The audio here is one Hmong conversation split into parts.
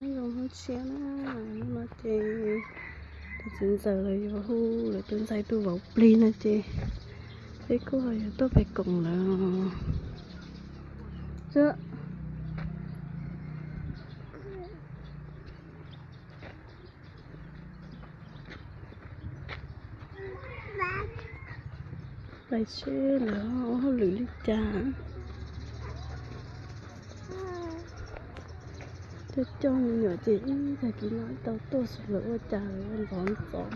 Nyob zoo hnub tshiab na, hnub no ces tus txiv ntxawm lawv yuav hu lawv tus ntxhais tus vauv plig no ces peb kuj ho yuav tuaj pem koom lawm. Pais seb lawv ua hauj lwm li cas. Coj coj me nyuam ces ib tag kis no tau tuaj xwb, lawv ua cas lawv ua ntxov ntxov.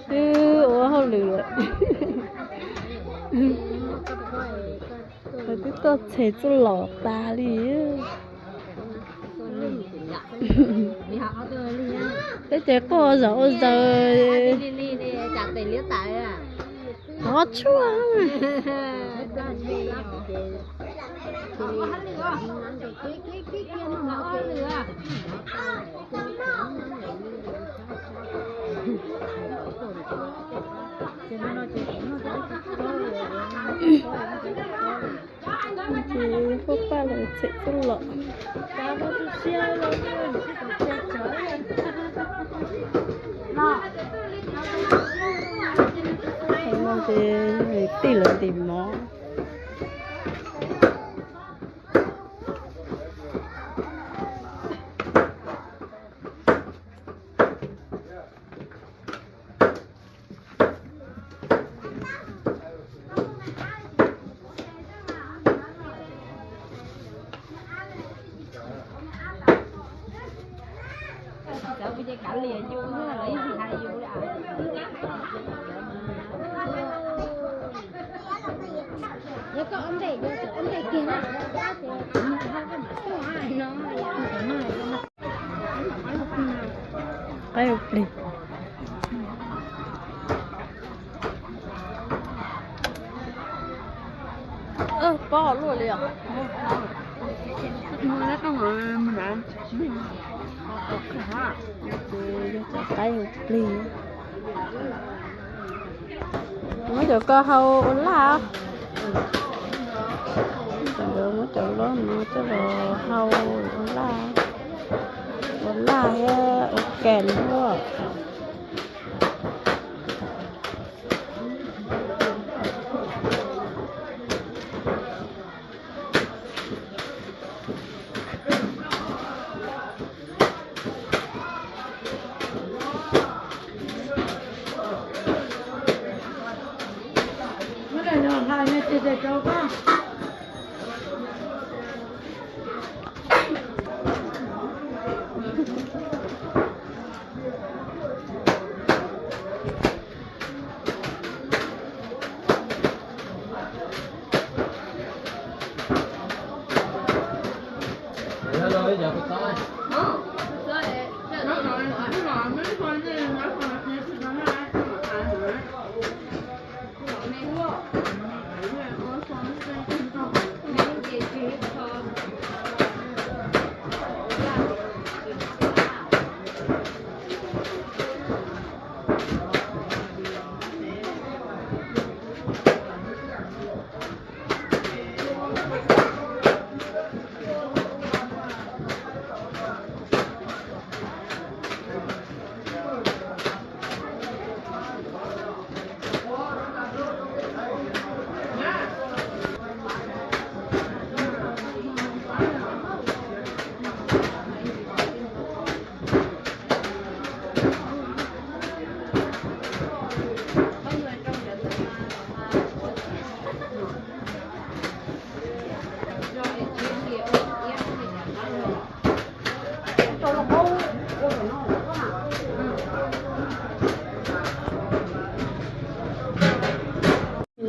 Twb ua hauj lwm lawm. Lawv twb tuaj txhem txuj lom tas li. Peb ces quaj ua zaum ua zaws. Qhov tshuaj. Ces pab pab lawv txhem txuj lom. Tij lawv ntim mov. Qaib ua plig. Pob hauv luaj li os. Yog cov qaib ua plig. Muab cov ko hau ua laj. Muab cov loj no coj los hau ua laj. Ua laj thiab ua kas thiab.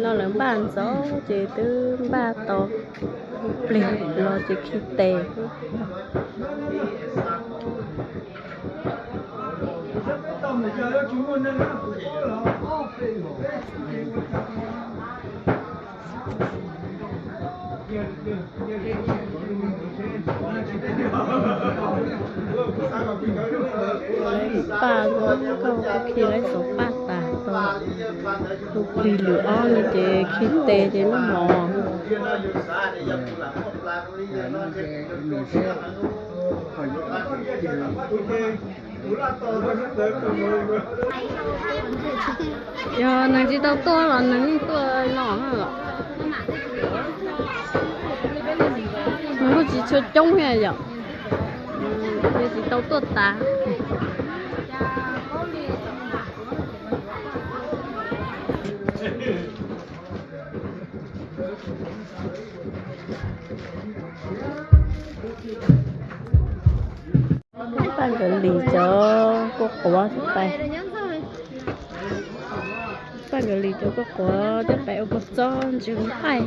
No lawv npaj ntxov ces twb npaj tau plig los ces khi tes. Paj, koj khi lawv xov paj tas tau tus plig lwm ob no ces khi tes ces noj mov. Yog neeg tsis tau tuaj los neeg yeej tuaj no los? Neeg kuj tsis tshua coob thiab yom, ces tsis tau tuaj tas. Paj Nkawd Lis cov kua quav thiab pais, Paj Nkawd Lis cov kua quav thiab pais ua kua txob ntsis nqaij.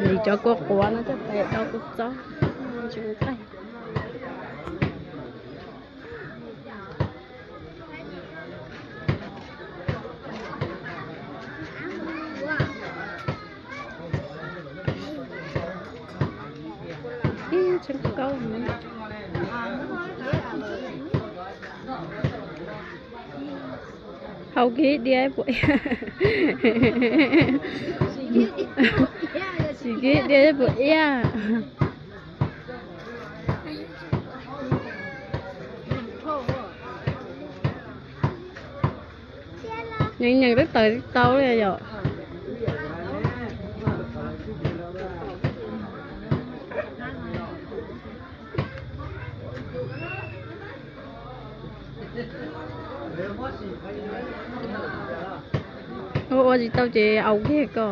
Lis cov kua quav no thiab pais ua kua txob ntsis nqaij. Ib tseeb kaub. Hau kiag diav puas iab? Tsis kiag diav puas iab? Nyeem nyeem twb tawm tsis tau li yom. Ua ua tsis tau ces aus kiag ko.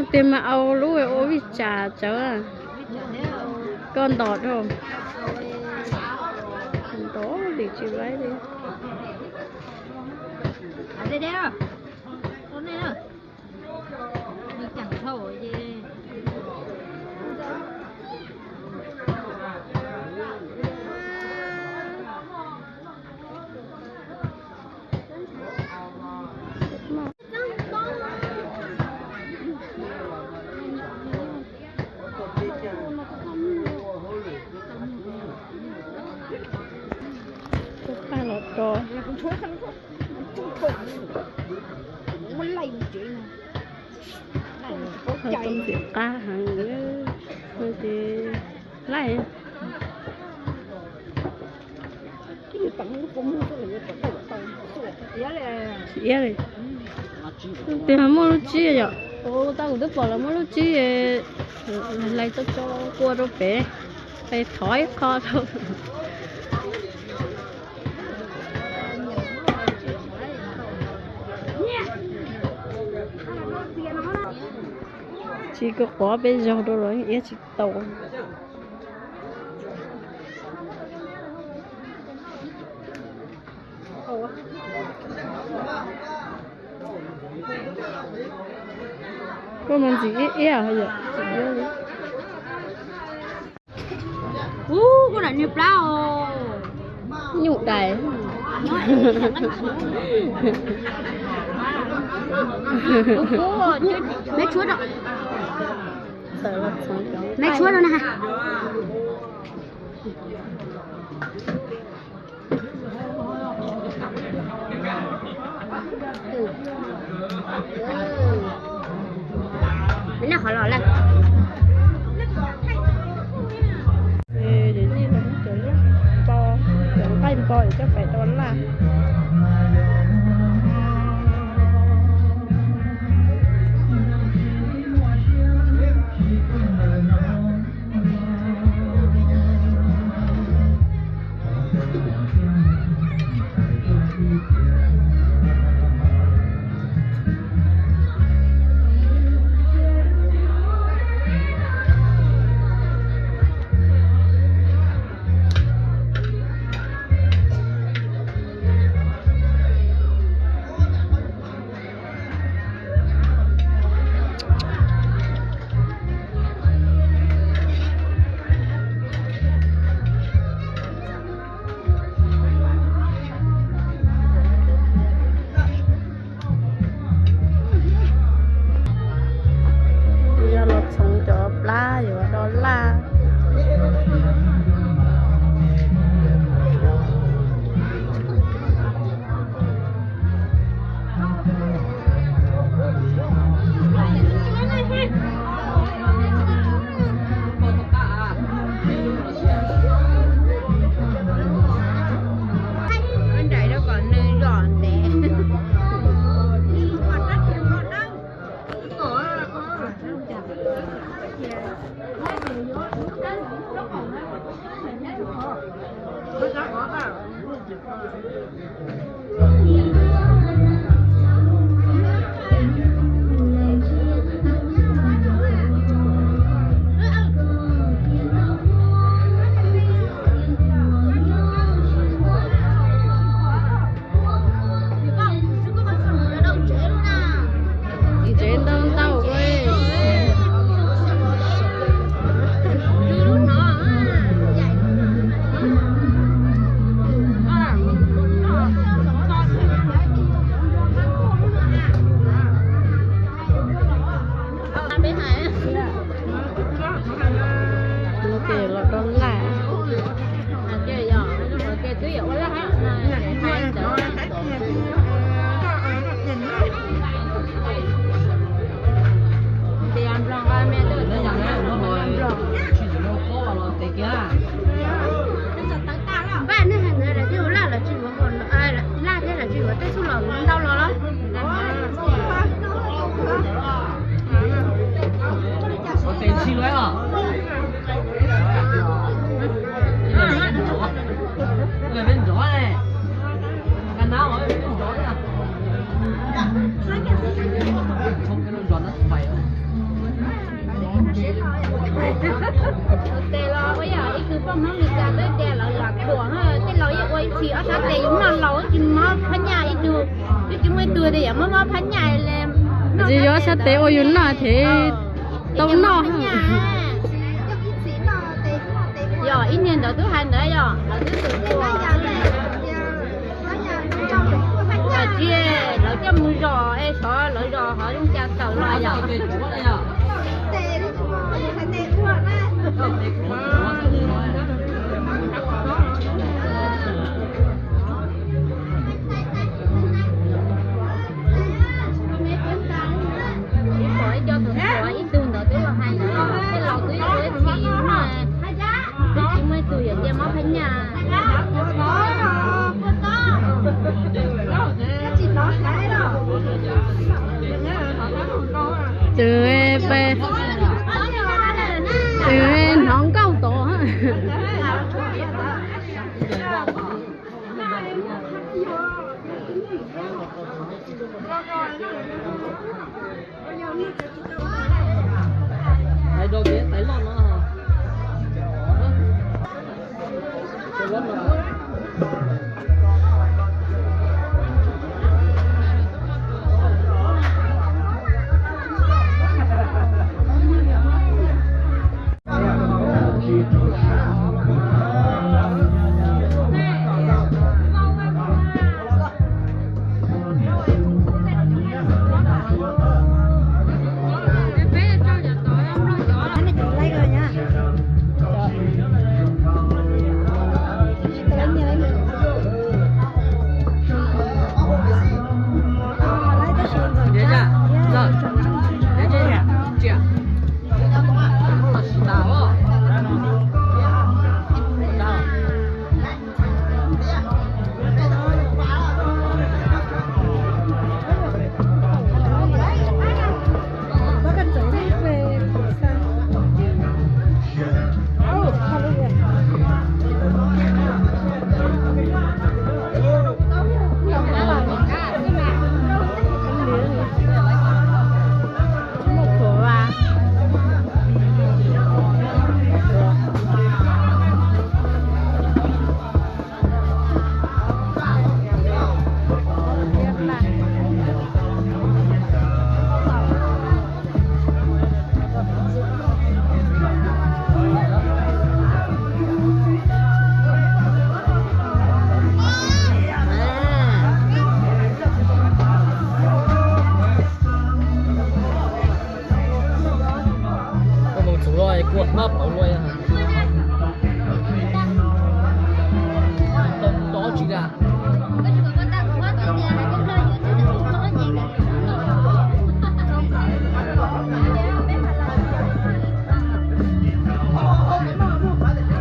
Tiag mas au lub ua vij tsam tsawv. Koj ntos rau. Ntos lim tsis laib li. Paj los rau. Tau ntxim qab heev, ces laij. Tsis iab li. Tiag muaj lub tsib yom. Tau kuv twb pom lawv muaj lub tsib, hlais tau tso kua rau pem, hlais thov ib qho rau. Tsis kua quav peb zaug rau los iab tsis tau. Koj mus ntxiv ib iab yom. Ub, kuv lam niag plab os. Nyuj dais. Meb tshuab rau. Meb tshuab rau na. Meb noj qhov los lawm. Cov nqaij npo coj pem tau laj. Tes los ua yog ib tug poj Hmoob Mes Kas twb tias lawv lam duam, tej laus yeej ua ib txhis ob sab tes yus noj laus tsis mob phab nyaj ib tug, twb tsis muaj ib tug tias yog mob mob phab nyaj li. Tsis yog ob sab tes ua yus noj thiab tau noj. Yog ib niag ntawd twb hais ntawd yog lawv twb tus tua. Tsis, lawv coj mus zos es xyov lawv zos ho zoo cas tawm los yog. Ib co tus tua ib tug ntawd twb los hais ntawd, tej laus twb ua ib txhis no, twb tsis muaj ib tug yog tias mob phab nyaj. Txwm, txwm hnov nkauj tod. Koj mus txug los kuv hmab pawv lua. Tau tsis da.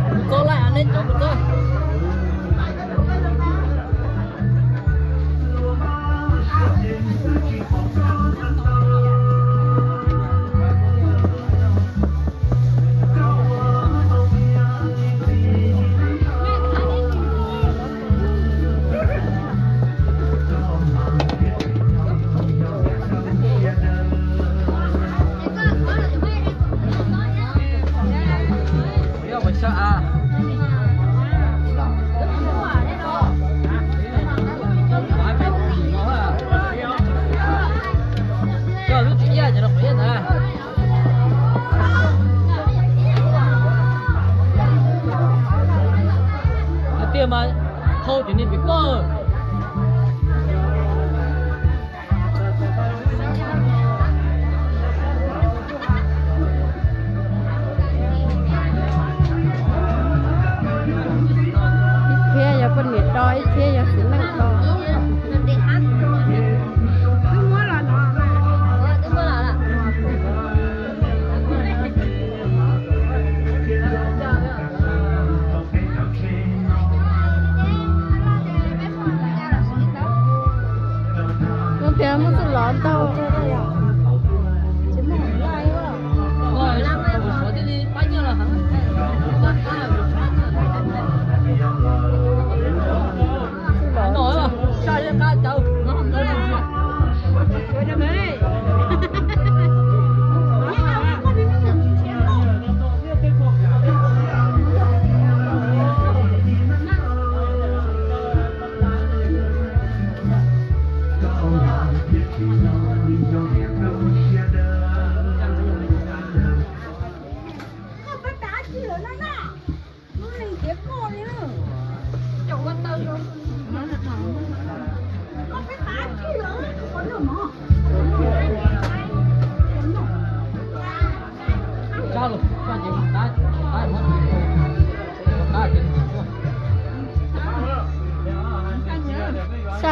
Kuv txob laj, nej cov kuv txob. Coj lub tswv yaj ces los qhov yaj ntawd. Hais tias mas hau ces niag pem koj. Ib txhia yog poj niam do, ib txhia yog txiv neej do. Kuv tias muab txuj lov ntau. Tsis muaj laj.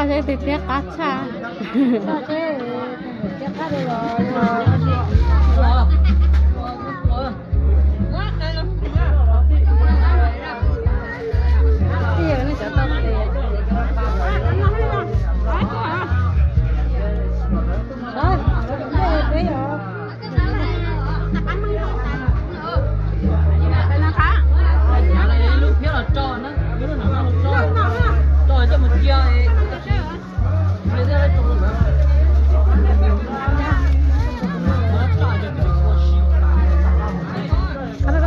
Seb twg thiab qab tshaj. Lub phiab los tso na, lub no los tso, tso coj mus cia. Sawv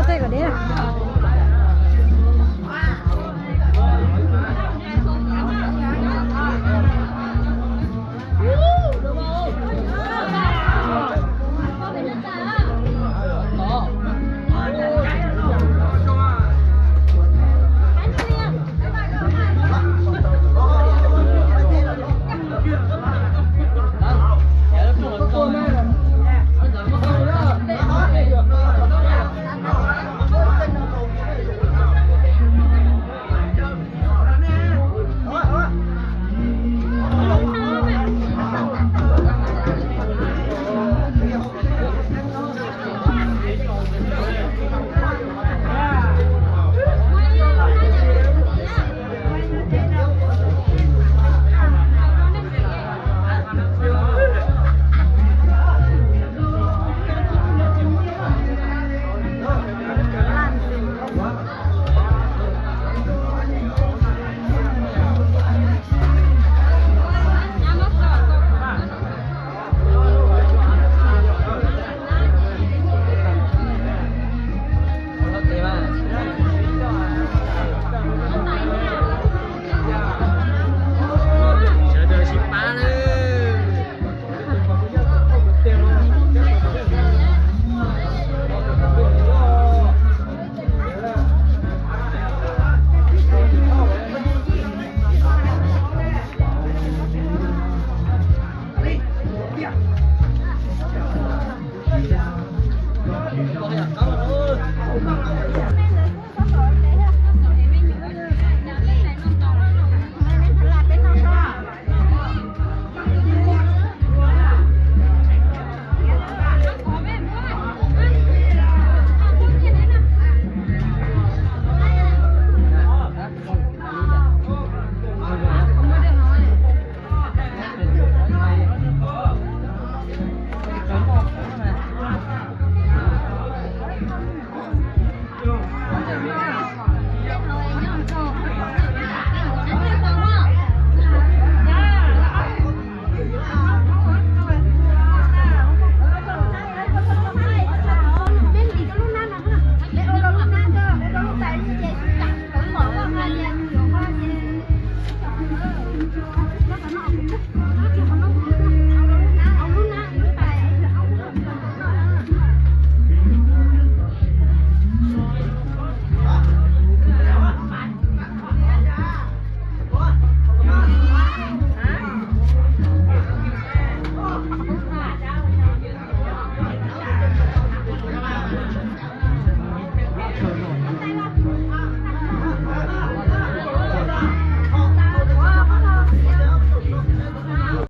daws sib pab lawm.